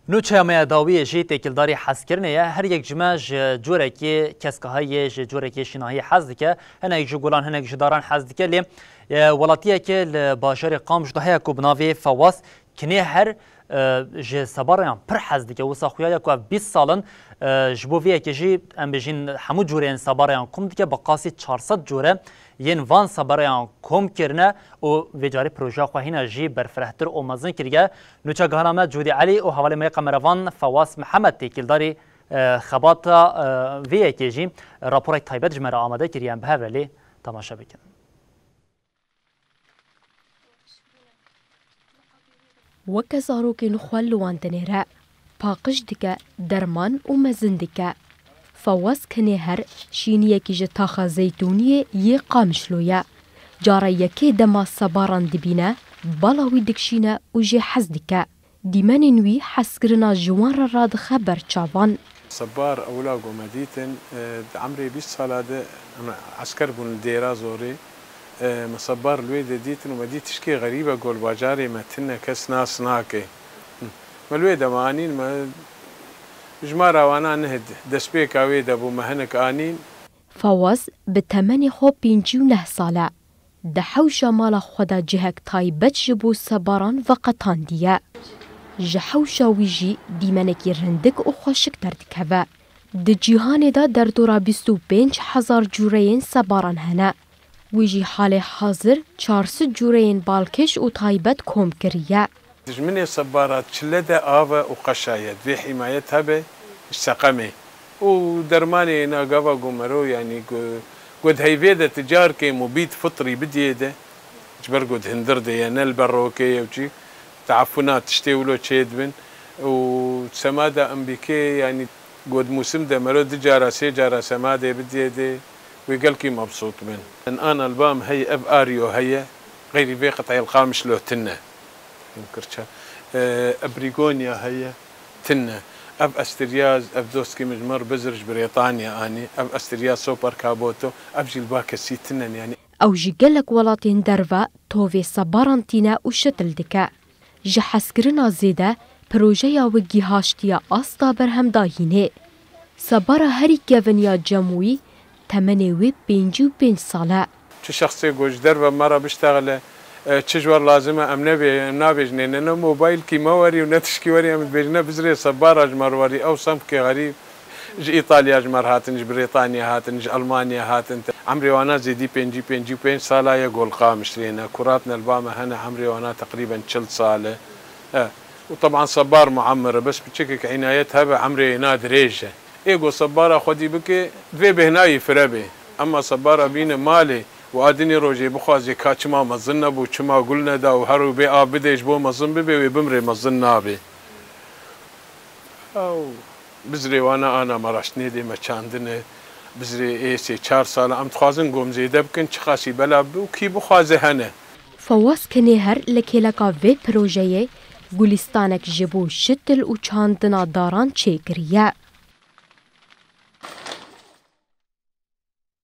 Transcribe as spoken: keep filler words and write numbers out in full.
Nûçeya me ya dawiyê jî têkildarî hezkirinê ye. Her yek ji me ji corekê keskahiyê, ji corekê şînahiyê hez dike. Hinek ji gulan, hinek ji daran hez dike. Lê, e, welatiyekê li bajarê Qamişlo heye ku bi navê Fewaz Kinêher, e, ji sebarayan pir hez dike. Wisa xuya ye ku ev bîst sal in, e, ji bo vê yekê jî em bêjin hemû cureyên sebarayan kom dike. Bi qasî çar sed cure yên van sebarayan kom kirine û vê carê projeya xwe hîna jî berfirehtir û mezin kiriye. Nûçegihana me Cûdî Elî û hevalê me yê kamerevan Fewaz Mihemed têkildarî, e, xebata, e, vê yekê jî raporek taybet ji me re amade kiriye. Em bi hev re lê temaşe bikin. Weke zarokên xwe li wan dinêre, paqij dike, derman û mezin dike. Fewaz Kinêher şîniyekî ji taxa zeytûniyê yê Qamişlo ye. Cara yekê dema sebaran dibîne, bala wî dikişîne û jê hez dike. Dîmenên wî hezkirina ji wan re radixe ber çavan. Sebar ewla ku me dîtin, e, di emrê bîst sala de em esker bûn li Dêra Zorê. E, me sebar li wê de dîtin û me dît tişkê xerîb e ku li bajarê me tune, kes nas nake. Hi. Me li wê de me anîn, me jimara wana neh destpêka wê de bû, me hinek anîn. Fawaz bi temenê xwe pêncî û neh sal e. Di hewşa mala xwe de cihek taybet ji bo sebaran veqetandiye. Ji hewşa wî jî dîmenekî rindik û xweşik derdikeve. Di cîhanê de derdora bîst û pênc hezar cûreyên sebaran hene. Wî jî halê hazir çar sed cûreyên balkêş û taybet kom kiriye. Dijminê sebara çile de av e û qeşa ye. Divê hîmayet hebe ji seqemê. Û dermanê êna gava ku mero, yanî ku, ku di heyvê de ti carkê mubîd fitrî bidiyê de, ji ber ku di hindir de ye, ne li ber rokê ye û çi, teafuna tiştê wilo çêdibin. Û sema de em bikê, yanî ku di mûsim de mero du cara, sê cara semadê bidiyê de, wê gelkî mebsût bin. Ana li ba me heye, ev Ario heye, xeyrî vê qeteyê li Qamişlo tune. Kirça. E, ev Brigonya heye, tune. Ev Estriyaz, ev dostkî min ji me re bizir ji Brêtanya anî. Ev Estriyaz Super Caboto, ev jî li ba kesî tune ne, yanî. Ew ji gelek welatên derve tovê sebaran tîne û şitil dike. Ji hezkirina zêde, projeya wî gihaştiye asta berhemdayînê. Sebara herî kevin ya cem wî, temenê wê pêncî û pênc sal e. Çi şexsê ku ji derve me re biştexile, e, çi ji we re lazim e, em nebê-, em nabêjinê, ne, ne mobaylkî me werî û ne tişkî werî, em dibêjin, ne bizirê sebara ji me re werî, ew semkê xerîb. Ji Îtalya ji me re hatin, ji Brîtanya hatin, ji Elmanya hatin. Emrê wana zêdî pêncî, pêncî û pênc sala ye ku li Qamişlê ne. Ku ratine li ba me hene, emrê wana teqrîben çil sal e. E, û teban sebar muemir e, bes piçekek înayet hebe, emrê êna dirêj e. Ê ku sebara xwedî bike, divê bêhnayî fire bê. Ema sebara bîne malê û a dinê rojê bixwazê ka çima mezin nebû, çima gul neda û her û bê av bidê ji bo mezin bibe, wê bimrê, mezin nabe. Ew bizrê wana ana me raştinê dê me çandine, bizrê ê sê çar sala em dixwazin gom zêde bikin, çiqasî bela bibe û kî bixwaze hene. Fawaz Kinêher li kêleka vê projeyê gulîstanek ji bo şitil û çandina daran çêkiriye.